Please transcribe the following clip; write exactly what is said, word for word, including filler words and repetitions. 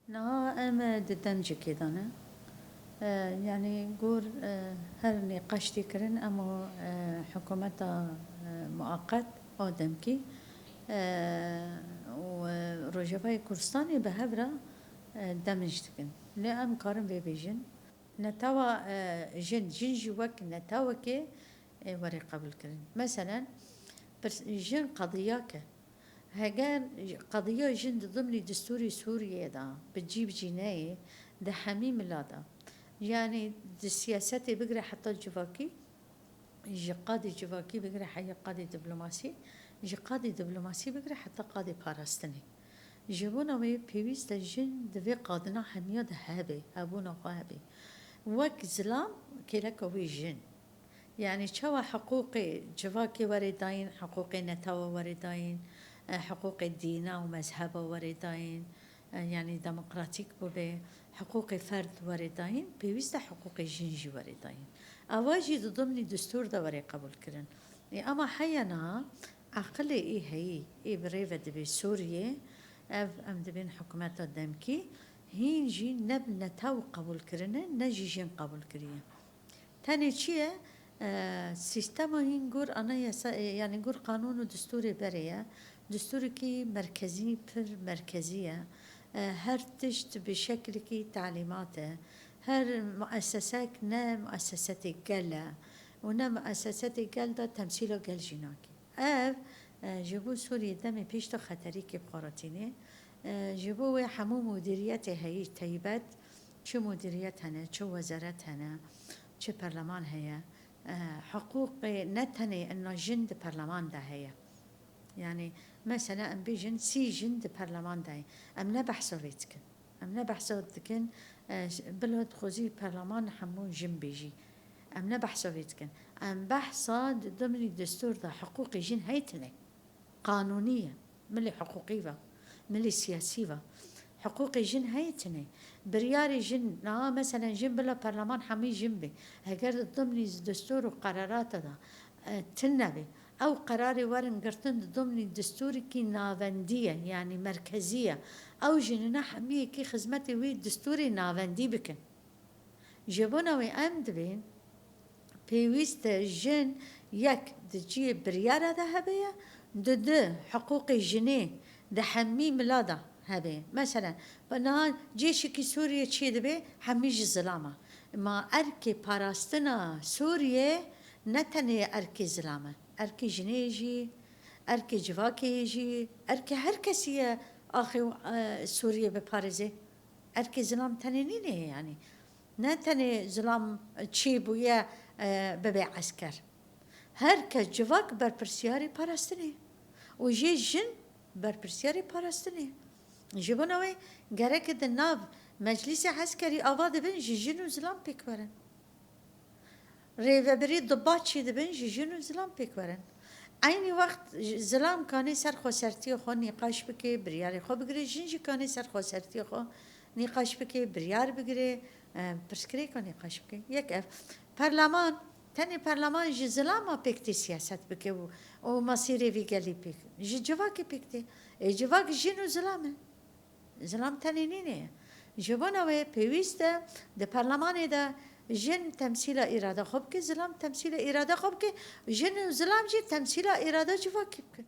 Niha em, e, di demcikê de ne. E, yanî gor, e, her nîqaş tê kirin, em û, e, hikûmeta, e, muaqet a demkî, e, û, e, Rojavayê Kurdistanê bi hev re, e, demij dikin. Lê em karin vê bêjin. Netewa, e, jin, jin jî wek netewekê, e, were qebûlkirin. Meselen, pirs-, jin qediyake. Heger qediya jin di dimnî destûrê Sûriyê de bi cî bi cî neyê, di hemî mila de, yanî di siyasetê bigire heta civakî, ji qadê civakî bigire heya qadê diplomasî, ji qadê diplomasî bigire heta qadê parastinê. Ji bona wê pêwîst e jin di vê qadina hemiya de hebe, hebûna xwe hebe. Wek zilam kêleka wê jin. Yanî çawa hiqûqê civakê were dayîn, hiqûqê netewa were dayîn, e, hiqûqê dîna û mezheba were dayîn, e, yanî demokratîk bibe, hiqûqê ferd were dayîn, pêwîst e hiqûqê jin jî were dayîn. Ava jî di dimnî destûr de were qebûlkirin. Ê, ama heya niha eqilê ê heyî, ê bi rê ve dibe Sûriyê, ev em dibên hikûmeta demkî, hîn jî ne bi netew qebûl kirine, ne jî jin qebûl kiriye. Tenê çi ye? E, sîstema hîn gor anayasa, e, yanî gor qanûn û destûrê berê ye. Destûrekî merkezî, pir merkezî ye. E, her tişt bi şeklikî talîmat e. Her muessesek ne muessesetê gel e û ne muessesetê gel de temsîla gel jî nake. Ev, e, ji bo Sûriyê demê pêş de xeterîkê bi xwe re tînê. E, ji bo wê hemû mudîriyetê heyî teybet, çi mudîriyet hene, çi wezaret hene, çi perleman heye, e, hiqûqê ne tenê inna jin di perleman de heye. Yanî, mesela em bêjin sî jin di perleman de ye. Em ne behsa vê dikin. Em ne behsa dikin, e, bila dixwazî perleman hemû jin bê jî. Em ne behsa vê dikin. Em behsa di dimnî destûr de hiqûqê jin heye tine. Qanûnî ye. Milê hiqûqî ve, milê siyasî ve. Hiqûqê jin heye tine. Biryarê jin, niha meselen jin bila perleman hemî jin bê. Heger di dimnî destûr û qerarata de, e, tune bê, ew qerarê werin girtin di dimnî destûrekî navendî ye, yanî merkezî ye. Ew jinine hemiyekî xizmetê wî destûrê navendî bikin. Ji bona wê em dibên pêwîst e jin yek di cihê biryara de hebe ye, di du hiqûqê jinê di hemî mila de hebe ye. Meselen, bi niha cêşekî Sûriyê çê dibe, hemî ji zilam e. Ma erkê parastina Sûriyê ne tenê erkê zilam e. Erkê jinê jî, erkê civakê jî, erkê her kesî ye axê, e, Sûriyê biparêze. Erkê zilam tenê nîne yanî. Ne tenê zilam çêbûye, e, bibe esker. Her kes civak berpirsiyarê parastinê. Û jê jin berpirsiyarê parastinê. Ji bona wê gereke di nav meclîsê eskerî ava dibin ji jin û zilam pêk werin. Rêvebirî diba çêdibin ji jin û zilam pêk werin. Eynî wext ji-, zilam kanê ser xwesertiyê xwe nîqaş bike, biryarê xwe bigire, jin jî kanê ser xwesertiyê xwe nîqaş bike, biryar bigire, e, pirsgirêka nîqaş bike. Yek ev. Perleman, tenê perleman ji zilama pêk tê siyaset bike û, û masîrê vî gelî pêk. Ji civakê pêk tê. Ê civak jin û zilam e. Zilam tenê nîne. Ji bona wê pêwîst e di perlemanê de jin temsîla îrada xwe bike, zilam temsîla îrada xwe bike, jin û zilam jî temsîla îrada civakî bikin.